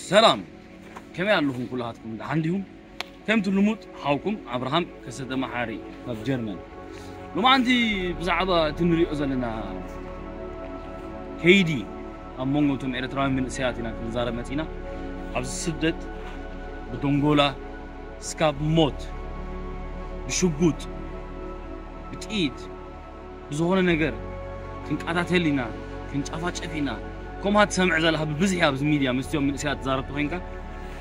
ሰላም፣ ከመይ ኣለኹም? ኩላትኩም ደሓን ዲኹም? ከምቲ ልሙድ ሓውኩም ኣብርሃም ከሰተ መሓሪ ካብ ጀርመን። ሎማዓንቲ ብዛዕባ እቲ ንሪኦ ዘለና ከይዲ ኣብ መንጎ እቶም ኤርትራውያን መንእሰያት ኢና ክንዛረብ መፂና። ኣብዚ ስደት ብደንጎላ እስካብ ሞት፣ ብሽጉጥ፣ ብጥይት፣ ብዝኾነ ነገር ክንቀታተል ኢና፣ ክንጨፋጨፍ ኢና። ከምኡ ትሰምዕ ዘለኻ ብብዝሒ ኣብዚ ሚድያ ምስቲኦም መንእሰያት ትዛረብ ተኾይንካ፣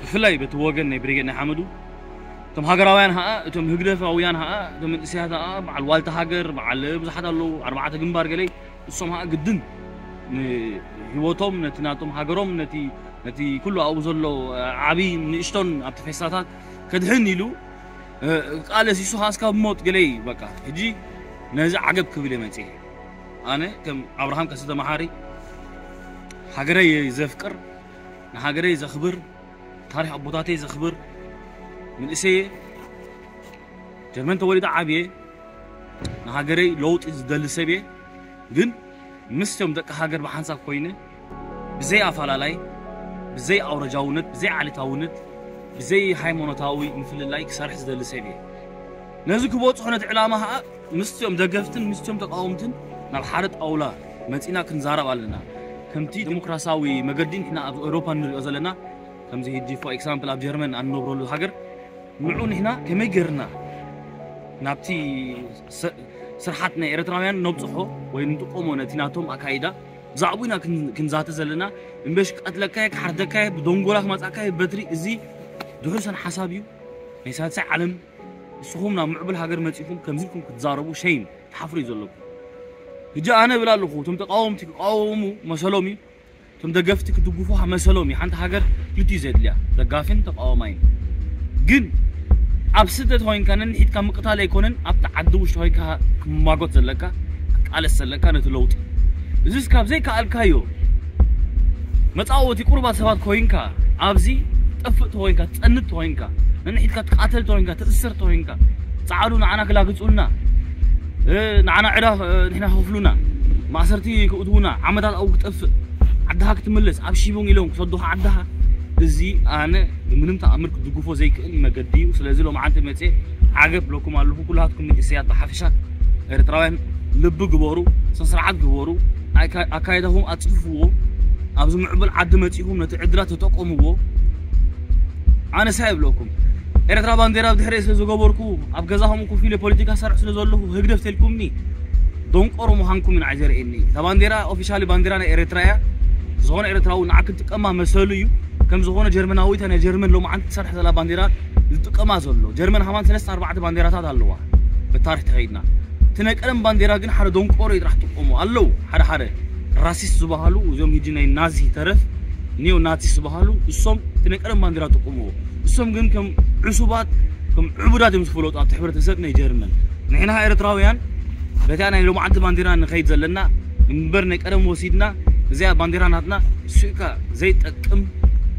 ብፍላይ በቲ ወገን ናይ ብሪጌድ ናይ ሓመዱ፣ እቶም ሃገራውያን ኸኣ፣ እቶም ህግደፋውያን ኸኣ፣ እቶም መንእሰያት ኸኣ፣ በዓል ዋልታ ሃገር፣ በዓል ብዙሓት ኣለዉ፣ ኣርባዕተ ግንባር ገለይ፣ እሶም ኸኣ ግድን ንህይወቶም፣ ነቲ ናቶም ሃገሮም፣ ነቲ፣ ነቲ ኩሉ ኣብኡ ዘሎ ዓቢ ንእሽቶን ኣብቲ ፌስታታት ከድሕን ኢሉ፣ እ፣ ቃለሲሱ ኸኣ እስካብ ሞት ገለይ፣ በቃ፣ ሕጂ ነዚ ዓገብ ክብል እየ መጺኤ። ኣነ ከም ኣብርሃም ከሰተ መሓሪ ሃገረይ ዘፍቅር፣ ንሃገረይ ዘኽብር፣ ታሪኽ ኣቦታተይ ዘኽብር፣ መንእሰየ፣ ጀርመን ተወሊደ ዓብየ፣ ንሃገረይ ለውጢ ዝደሊ ሰብ እየ። ግን ምስቶም ደቂ ሃገር ብሓንሳብ ኮይነ፣ ብዘይ ኣፈላላይ፣ ብዘይ ኣውረጃውነት፣ ብዘይ ዓሌታውነት፣ ብዘይ ሃይማኖታዊ ምፍልላይ ክሰርሕ ዝደሊ ሰብ እየ። ነዚ ክበጽሖ ነቲ ዕላማ ኸኣ ምስቲኦም ደገፍትን ምስቲኦም ተቃወምትን ናብ ሓደ ጣውላ መጺና ክንዛረብ ኣለና። ከምቲ ዲሞክራሲያዊ መገዲ ንሕና ኣብ ኤውሮፓ ንሪኦ ዘለና፣ ከምዚ ሕጂ for example ኣብ ጀርመን ኣንነብረሉ ሃገር፣ ንዑ ንሕና ከመይ ጌርና ናብቲ ስ-፣ ስርሓት ናይ ኤርትራውያን ነብጽሖ ወይ ንጥቆሞ ነቲ ናቶም ኣካይዳ ብዛዕባኡ ኢና ክን-፣ ክንዛተ ዘለና። እምበሽ ክቀትለካየ፣ ክሓርደካየ፣ ብደንጎላ ክመጻካየ በትሪ፣ እዚ ድሑሰን ሓሳብ እዩ። ናይ ሳልሳይ ዓለም ንስኹም ናብ ምዕቡል ሃገር መጺኹም ከምዚ ኢልኩም ክትዛረቡ ሸይም ትሓፍሩ እዩ ዘለኩም። ሕጂ ኣነ እብል ኣለኹ፣ እቶም ተቃወምቲ ክቃወሙ መሰሎም እዩ፣ እቶም ደገፍቲ ክድግፉ መሰሎም እዩ። ሓንቲ ሃገር ክልቲኡ ዘድልያ፣ ደጋፊን ተቃዋማይን። ግን ኣብ ስደት ኮይንካ ነንሒትካ ምቅታል ኣይኮነን፣ ኣብቲ ዓዲ ውሽጢ ኮይንካ ክማጎት ዘለካ፣ ክቃለስ ዘለካ ነቲ ለውጢ። እዚ እስካብ ዘይከኣልካዮ መጻወቲ ቁሩባት ሰባት ኮይንካ፣ ኣብዚ ጠፍእ ተኮይንካ፣ ትጸንት ተኮይንካ፣ ነንሒትካ ትቃተል ተኮይንካ፣ ትእሰር ተኮይንካ፣ ጸዓዱ ንዓና ክላግጹልና፣ እ፣ ንዓና ዕዳ፣ እ፣ ንሕና ክኸፍሉና፣ ማእሰርቲ ክእትዉና፣ ዓመታት ኣብኡ ክጠፍእ፣ ዓድኻ ክትምለስ፣ ኣብ ሺቡን ኢሎም ክሰዱኻ ዓድኻ። እዚ ኣነ ብምንም ተኣምር ክድግፎ ዘይክእል መገዲ እዩ። ስለዚ ሎማዓንቲ መጽየ ዓገብ ብለኩም ኣለኹ። ኩላትኩም መንእሰያት ብሓፈሻ ኤርትራውያን ልቢ ግበሩ፣ ስነ ስርዓት ግበሩ፣ ኣካ-፣ ኣካይዳኹም ኣጽፍፍዎ። ኣብዚ ምዕቡል ዓዲ መጺኹም ነቲ ዕድላት ተጠቀምዎ። ኣነ ሳይ እብለኩም፣ ኤርትራ ባንዴራ ብድሕሪይ ስለ ዝገበርኩ፣ ኣብ ገዛኹም ኮፍ ኢለ ፖለቲካ ሰርሕ ስለ ዘለኹ ህግደፍ ተልኩምኒ፣ ደንቆሮ ምዃንኩም ኢና ዘርእየኒ። እታ ባንዴራ ኦፊሻሊ ባንዴራ ናይ ኤርትራ እያ። ዝኾነ ኤርትራዊ ንዓ ክጥቀማ መሰሉ እዩ። ከም ዝኾነ ጀርመናዊ እታ ናይ ጀርመን ሎማዓንቲ ትሰርሕ ዘላ ባንዴራ ዝጥቀማ ዘሎ። ጀርመን ሃማን ሰለስተ ኣርባዕተ ባንዴራታት ኣለዋ። ብታሪኽ ተኸይድና። እቲ ናይ ቀደም ባንዴራ ግን ሓደ ደንቆሮ እዩ ጥራሕ ትጥቀሞ። ኣለዉ ሓደ ሓደ ራሲስት ዝበሃሉ፣ እዚኦም ሕጂ ናይ ናዚ ተረፍ፣ ኒዮ ናዚስት ዝበሃሉ፣ እሶም እቲ ናይ ቀደም ባንዴራ ይጥቀምዎ። እሶም ግን ከም ዕሱባት፣ ከም ዕቡዳት እዮም ዝፍለጡ ኣብቲ ሕብረተሰብ ናይ ጀርመን። ንሕና ኤርትራውያን በቲኣ ናይ ሎማዓንቲ ባንዴራ ንኸይድ ዘለና እምበር ናይ ቀደም ወሲድና፣ እዚኣ ባንዴራ ናትና ስእካ ዘይጠቅም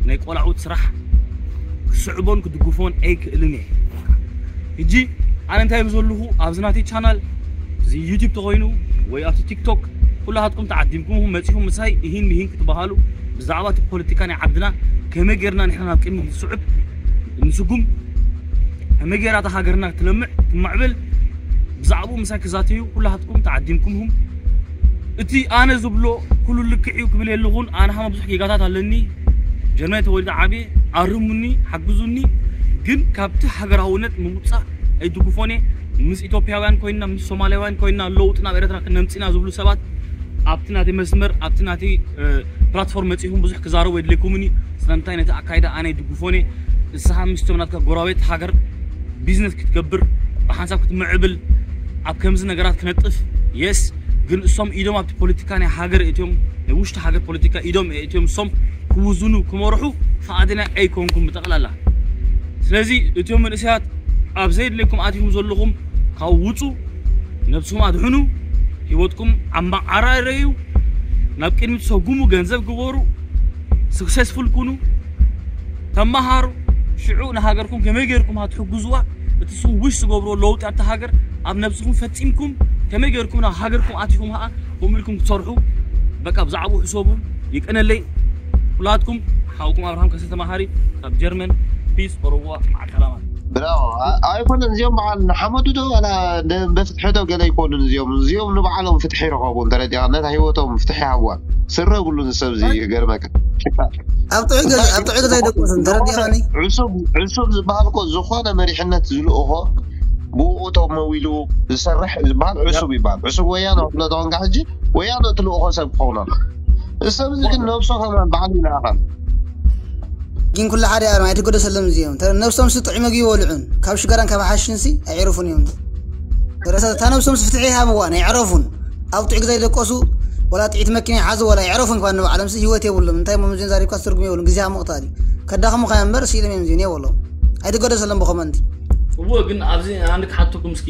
ናይ ቆላዑት ስራሕ ክስዕቦን ክድግፎን ኣይክእልን እየ። ሕጂ ኣነ እንታይ ብዘለኹ ኣብዚ ናተይ ቻናል፣ እዚ ዩቲዩብ ተኾይኑ ወይ ኣብቲ ቲክቶክ፣ ኩላትኩም ተዓዲምኩም መጺኹም ምሳይ እሂን ምሂን ክትበሃሉ ብዛዕባ እቲ ፖለቲካ ናይ ዓድና ከመይ ጌርና ንሕና ናብ ቅድሚት ንስዕብ፣ ንስጉም፣ ከመይ ጌራ እታ ሃገርና ክትለምዕ፣ ክትማዕብል ብዛዕባኡ ምሳይ ክዛተዩ ኩላትኩም ተዓዲምኩም። እቲ ኣነ ዝብሎ ኩሉ ልክዕ እዩ ክብል የለኹን። ኣነ ሃማ ብዙሕ ጌጋታት ኣለኒ። ጀርመን ተወሊደ ዓብየ፣ ኣርሙኒ፣ ሓግዙኒ። ግን ካብቲ ሃገራውነት ምውጻእ ኣይድግፎን እየ። ምስ ኢትዮጵያውያን ኮይንና፣ ምስ ሶማልያውያን ኮይንና ለውጢ ናብ ኤርትራ ክነምጽእና ዝብሉ ሰባት ኣብቲ ናተይ መስመር፣ ኣብቲ ናተይ፣ እ፣ ፕላትፎርም መጺኹም ብዙሕ ክዛረቡ የድልየኩምን እዩ። ስለምንታይ ነቲ ኣካይዳ ኣነ ኣይድግፎን እየ። ንስኻ ምስቶም ናትካ ጎረቤት ሃገር ቢዝነስ ክትገብር፣ ብሓንሳብ ክትምዕብል፣ ኣብ ከምዚ ነገራት ክነጥፍ፣ የስ፣ ግን እሶም ኢዶም ኣብቲ ፖለቲካ ናይ ሃገር እትዮም፣ ናይ ውሽጢ ሃገር ፖለቲካ ኢዶም እትዮም፣ እሶም ክውዝኑ፣ ክመርሑ ፈቓደኛ ኣይኮንኩም ብጠቕላላ። ስለዚ እትዮም መንእሰያት ኣብ ዘይድልየኩም ኣቲኹም ዘለኹም ካብ ውጹ፣ ነብስኹም ኣድሕኑ፣ ህይወትኩም ኣመዓራረዩ፣ ናብ ቅድሚት ሰጉሙ፣ ገንዘብ ግበሩ፣ ስክሰስፉል ኩኑ፣ ተመሃሩ፣ ሽዑ ንሃገርኩም ከመይ ጌርኩም ትሕግዝዋ፣ እቲ ንስኹም ዊሽ ትገብርዎ ለውጢ ኣብታ ሃገር ኣብ ነብስኹም ፈጺምኩም ከመይ ጌርኩም ናብ ሃገርኩም ኣቲኹም ኸኣ ከምኡ ኢልኩም ክትሰርሑ፣ በቃ ብዛዕባኡ ሕሰቡ። ይቀነለይ። ኩላትኩም ሓውኩም ኣብርሃም ከሰተ መሃሪ ካብ ጀርመን። ፒስ ኦሮዋ ማዕከላማ። ብራዎ። ኣ- ኣይኮነን፣ እዚኦም በዓል ንሓመዱ ዶ ዋላ ደንበ ፍትሒ ዶ ገለ ኣይኮኑን። እዚኦም እዚኦም ንባዕሎም ፍትሒ ይረኸቡ እንተረዲኻ፣ ነታ ህይወቶም ፍትሒ ይሃብዋ። ስረ ብሉን ሰብ እዚ ይገርመካ። ኣብ ጥዑይ ገዛ ኣብ ጥዑይ ገዛ ይደቁስን ተረዲኻኒ። ዕሱብ ዕሱብ ዝበሃል እኮ ዝኾነ መሪሕነት ዝልእኾ ብኡ ተመዊሉ ዝሰርሕ ዝበሃል ዕሱብ ይበሃል። ዕሱብ ወያነ ክፍለ ተኾንካ ሕጂ ወያነ ትልእኾ ሰብ ክኸውን ኣሎ። እዚ ሰብ እዚ ግን ነብሱ ከማን ባዕሉ ይለኣኻል። ግን ኩሉ ሓደ ኣርማ ኣይትገደሰሎም እዚኦም። ተረ ነብሶም ሲ ጥዑይ መግቢ ይበልዑን ካብ ሽጋራን ካብ ሓሽን ሲ ኣይዕረፉን እዮም። ረሰ እታ ነብሶም ሲ ፍትሒ ይሃብዋ ናይ ዕረፉን። ኣብ ጥዑይ ገዛ ይደቀሱ ወላ ጥዒት መኪና ይሓዙ ወላ ይዕረፉን ካብ ንባዕሎም ሲ ህይወት የብሎም። እንታይ ሞም ዜን ዛሪኳ ትርጉም የብሉን። ግዜ ምቕታል እዩ። ከዳኽሙኻ እምበር ሲኢሎም እዮም ዜን የብሎም። ኣይትገደሰሎም ብኮመንቲ። እዎ ግን ኣብዚ ኣንድ ክሓተኩም እስኪ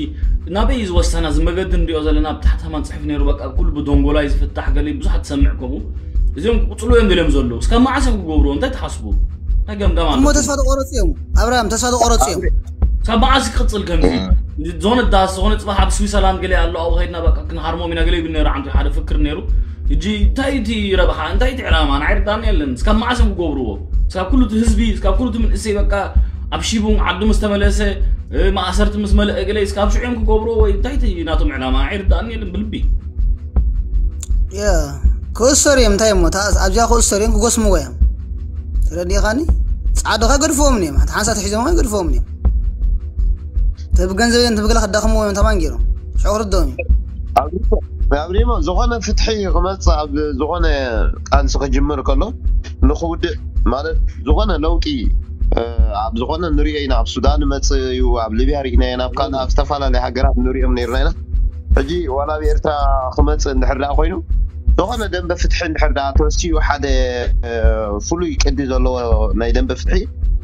ናበይ እዩ ዝወሰና እዚ መገዲ ንሪኦ ዘለና ብታሕቲ ከማን ፅሕፍ ነይሩ በቃ ኩሉ ብዶንጎላይ ዝፍታሕ ገለ ብዙሓት ትሰምዕ ከምኡ እዚኦም ክቕፅሉ እዮም ደልዮም ዘለዉ እስካብ መዓስ እዮም ክገብርዎ እንታይ ትሓስቡ እንታይ ገምጋም እሞ ኣለኩም? ተስፋ ተቆረፁ እዮም። ኣብርሃም ተስፋ ተቆረፁ እዮም። ካብ መዓስ ይቅፅል ከምዚ ዝኾነ ዳስ ዝኾነ ፅባሕ ኣብ ስዊዘርላንድ ገለ ኣሎ ኣብኡ ከይድና በቃ ክንሃርሞም ኢና ገለ ይብል ነይሩ ዓንቱ ሓደ ፍክር ነይሩ ሕጂ እንታይ እቲ ረብሓ እንታይ እቲ ዕላማ ንዓይ ርዳኒ የለን እስካብ መዓስ እዮም ክገብርዎ እስካብ ኩሉ እቲ ህዝቢ እስካብ ኩሉ እቲ መንእሰይ በቃ ኣብ ሺቡን ዓዱ ምስ ተመለሰ እ፣ ማእሰርቲ ምስ መልአ ገለ እስካብ ሽዑ እዮም ክገብርዎ ወይ እንታይ እቲ ናቶም ዕላማ ንዓይ ርዳኒ የለን ብልቢ ያ ክእሰሩ እዮም እንታይ እሞ እታ ኣብዚኣ ክእሰሩ እዮም ክጎስምዎ እዮም። ተረዲኻኒ? ጻዕዱ ከገድፍዎም እዮም። ሓንቲ ሓንሳብ ትሒዞም ከገድፍዎም እዮም። ተብ ገንዘብ የለን ትብግላ ከዳኽምዎ እዮም ተማን ገይሮም። ሽዑ ክርድኦም እዩ። ኣብሪሞ ዝኾነ ፍትሒ ክመፅእ ኣብ ዝኾነ ቃልሲ ክጅምር ከሎ ንክውድእ ማለት ዝኾነ ለውጢ እ፣ ኣብ ዝኾነ ንሪኦ ኢና ኣብ ሱዳን ይመፅእ እዩ ኣብ ሊብያ ርኢና ኢና ኣብ ካልእ ኣብ ዝተፈላለዩ ሃገራት ንሪኦም ነይርና ኢና ሕጂ ዋላ ኣብ ኤርትራ ክመፅእ እንድሕር ደኣ ኮይኑ ዝኾነ ደንበ ፍትሒ እንድሕር ደኣ ተወሲኡ ሓደ እ፣ ፍሉይ ቅዲ ዘለዎ ናይ ደንበ ፍትሒ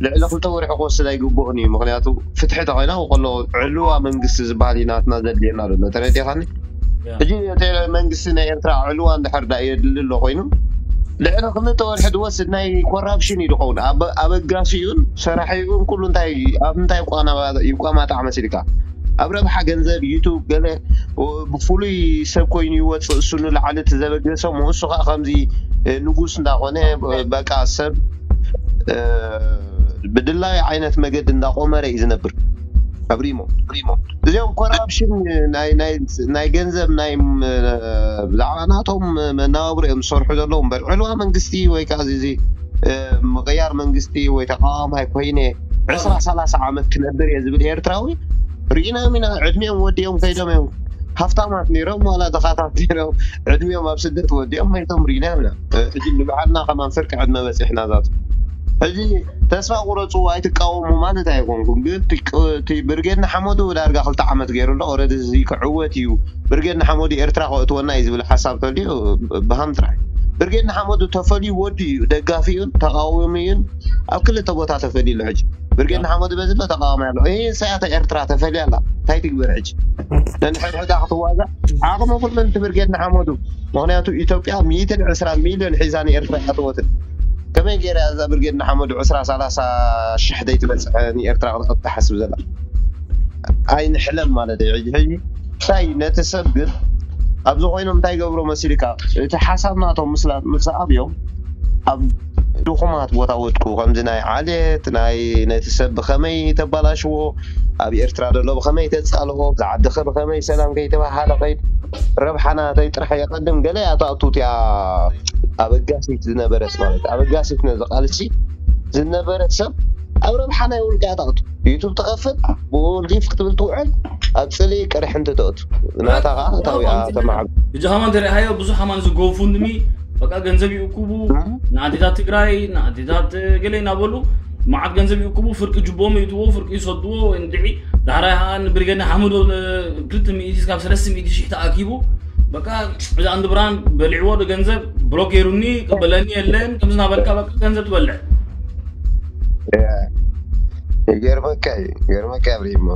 ልዕሊ ክልተ ወርሒ ክወስድ ኣይግብኡን እዩ ምክንያቱ ፍትሒ ተኮይና ከሎ ዕልዋ መንግስቲ ዝበሃል እዩ ናትና ዘድልየና ዘሎ ተረዲኻኒ ሕጂ እቲ መንግስቲ ናይ ኤርትራ ዕልዋ እንድሕር ዳ የድሊ ኣሎ ኮይኑ ልዕሊ ክልተ ወርሒ ዝወስድ ናይ ኮራፕሽን እዩ ዝኸውን ኣበጋሲኡን ሰራሒኡን ኩሉ እንታይ ኣብ እንታይ ይቋማጣዕ መሲልካ ኣብ ረብሓ ገንዘብ ዩቱብ ገለ ብፍሉይ ሰብ ኮይኑ ይወፅእ እሱ ንላዕሊ እቲ ዘበገሰ ምእሱ ከዓ ከምዚ ንጉስ እንዳኾነ በቃ ሰብ ብድላዩ ዓይነት መገዲ እንዳቆመረ እዩ ዝነብር ኣብሪሞ እዚኦም ኮራፕሽን ናይ ገንዘብ ናይ ብዛዕባ ናቶም መናባብሮ እዮም ዝሰርሑ ዘለዉ እምበር ዕልዋ መንግስቲ ወይ ከዓ እዚ ምቅያር መንግስቲ ወይ ተቃዋማይ ኮይነ ዕስራ ሰላሳ ዓመት ክነብር እየ ዝብል ኤርትራዊ ርኢናዮም ኢና ዕድሚኦም ወዲኦም ከይዶም እዮም ሃፍታማት ነይሮም ዋላ ድኻታት ነይሮም ዕድሚኦም ኣብ ስደት ወዲኦም መይቶም ርኢናዮም ኢና ሕጂ ንባዕልና ከማን ፍርቂ ዕድመ በፂሕና ዛቱ ሕጂ ተስፋ ቁረፁ ኣይትቃወሙ ማለት ኣይኮንኩም ግን እቲ ብርጌድ ንሓመዱ ዳርጋ ክልተ ዓመት ገይሩ ኣሎ ኦረዲ እዚ ክዕወት እዩ ብርጌድ ንሓመዱ ኤርትራ ከእትወና እዩ ዝብል ሓሳብ ተልዩ ብሃም ጥራይ ብርጌድ ንሓመዱ ተፈልዩ ወዲ እዩ ደጋፊኡን ተቃወሚኡን ኣብ ክልተ ቦታ ተፈልዩ ኣሎ ሕጂ ብርጌድ ንሓመዱ በዚ ኣሎ ተቃዋሚ ኣሎ ይህ ሰያተ ኤርትራ ተፈልያ ኣላ እንታይ ትግበር ሕጂ ነንሕድሕዳ ክትዋጋእ ዓቕሚ ኩሉ እቲ ብርጌድ ንሓመዱ ምክንያቱ ኢትዮጵያ ሚእትን ዕስራን ሚልዮን ሒዛ ንኤርትራ እያ ትወትን ከመይ ገይራ እዛ ብርጌድ ንሓመዱ ዕስራ ሰላሳ ሽሕ ዘይትበፅሐ ንኤርትራ ክትሓስብ ዘላ ኣይንሕለም ማለት እዩ ሕጂ ሕጂ እንታይ ነቲ ሰብ ግን ኣብዚ ኮይኖም እንታይ ገብሮ መሲልካ እቲ ሓሳብ ናቶም ምስላ ምስ ኣብዮም ኣብ ድኹማት ቦታ ወድቁ ከምዚ ናይ ዓሌት ናይ ነቲ ሰብ ብኸመይ ተባላሽዎ ኣብ ኤርትራ ዘሎ ብኸመይ ተጻልኦ ዝዓድኸ ብኸመይ ሰላም ከይተባሃለ ከይድ ረብሓ ናተይ ጥራሕ የቐድም ገለ እያ ታእቱ እቲያ ኣበጋሲት ዝነበረት ማለት ኣበጋሲት ነዚ ቃልሲ ዝነበረት ሰብ ኣብ ረብሓ ናይ ውልቃ እያ ታእቱ ዩቱብ ትኸፍት ብኡ ሊፍ ክትብል ትውዕል ኣብ ጽልኢ ቅርሕንቲ ተእቱ ናታ ከዓ እታዊኣ ተማዕብ ሕጂ ከማን ተሪኣዮ ብዙሕ ከማን ዝጎፉንድሚ በቃ ገንዘብ ይእኩቡ ንኣዴታት ትግራይ ንኣዴታት ገለ እናበሉ መዓት ገንዘብ ይእኩቡ ፍርቂ ጅቦም ይእትዎ ፍርቂ ይሰድዎ ወይ እንድዒ ዳሕራይ ከዓ ንብርገና ሓመዶ ክልተ ሚእቲ እስካብ ሰለስተ ሚእቲ ሽሕ ተኣኪቡ በቃ እዛ ኣንድ ብራን በሊዕዎ ዶ ገንዘብ ብሎክ ገይሩኒ ቅበለኒ የለን ከምዚ እናበልካ በቃ ገንዘብ ትበልዕ ይገርመካ እዩ ገርመካ ኣብሪሞ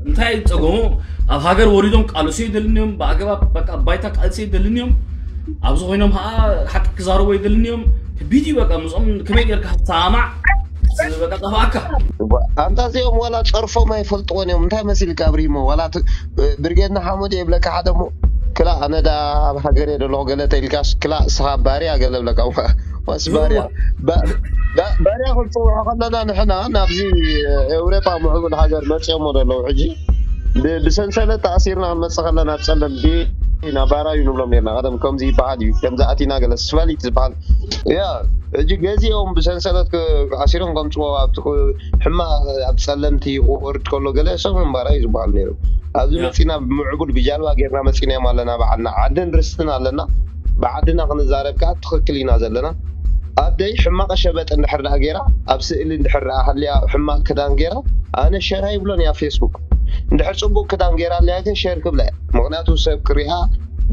እንታይ ፀገሙ ኣብ ሃገር ወሪዶም ቃልሱ ይደልንዮም ብኣገባብ በቃ ባይታ ቃልሲ ይደልንዮም ኣብዚ ኮይኖም ከዓ ሓቂ ክዛረቡ ይደልንዮም ከቢድ እዩ በቃ ምስኦም ከመይ ጌርካ ክትሰማማዕ በቃ ጠፋእካ ኣንታ እዚኦም ዋላ ፀርፎም ኣይፈልጥዎን እዮም እንታይ መሲልካ ኣብሪሞ ዋላ ብርጌድ ንሓመዱ የብለካ ሓደ ሞ ክላእ ኣነ ዳ ኣብ ሃገር እየ ዘለኹ ገለ ተኢልካስ ክላእ እስኻ ባርያ ገለ ብለካ። ዋስ ባርያ ባርያ ክንፅውዖ ከለና ንሕና ናብዚ ኤውሮጳ ምዕቡል ሃገር መፅኦሞ ዘለዉ ሕጂ ብሰንሰለት ተኣሲርና ክንመፅእ ከለና ኣብ ፀለምቲ ኢና ባራዩ ንብሎም ነርና። ቀደም ከምዚ ይበሃል እዩ፣ ከምዚ ኣቲና ገለ ስፋሊት ዝበሃል። ያ ሕጂ ገዚኦም ብሰንሰለት ኣሲሮም ከምፅዎ ኣብቲ ሕማቕ ኣብ ፀለምቲ ክወርድ ከሎ ገለ ሰብ ባራዩ ዝበሃል ነይሩ። ኣብዚ መፂና ብምዕቡል ብጃልባ ጌርና መፂናዮም ኣለና። ባዓልና ዓድን ርስትን ኣለና። ብዓድና ክንዛረብ ከዓ ትኽክል ኢና ዘለና። ኣደይ ሕማቕ ሸበጥ እንድሕር ደኣ ጌራ ኣብ ስእሊ እንድሕር ደኣ ሃልያ ሕማቕ ክዳን ጌራ ኣነ ሸር ኣይብሎን እያ ፌስቡክ። እንድሕር ፅቡቅ ክዳን ጌራ ኣለያ ግን ሸር ክብላ እያ። ምክንያቱ ሰብ ክሪኣ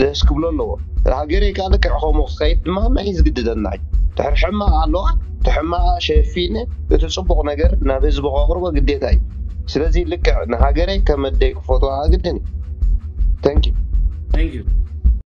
ደስ ክብሎ ኣለዎ። ሃገረይ ከዓ ልክዕ ከምኡ ክኸይድ ድማ መሒ ዝግድደና እዩ። ድሕር ሕማቕ ኣለዋ እቲ ሕማቕ ሸፊነ እቲ ፅቡቅ ነገር ናብ ህዝቢ ከቅርቦ ግዴታ እዩ። ስለዚ ልክዕ ንሃገረይ ከመደይ ክፈትዋ ግድን እዩ። Thank you። Thank you።